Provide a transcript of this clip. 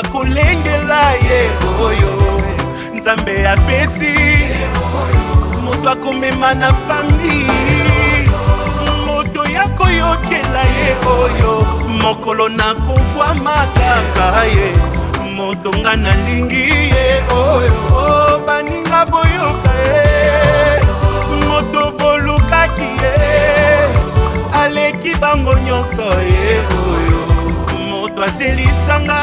Akolengela ye oyo Nzambe apesi, moto akomema na famille, moto ya koyokela ye oyo mokolo nakovwama kaka ye moto nga nalingi ye oyo. Oh, baninga boyoka ye, moto bolukaki ye aleki bango nyonso ye oyo moto azelisanga.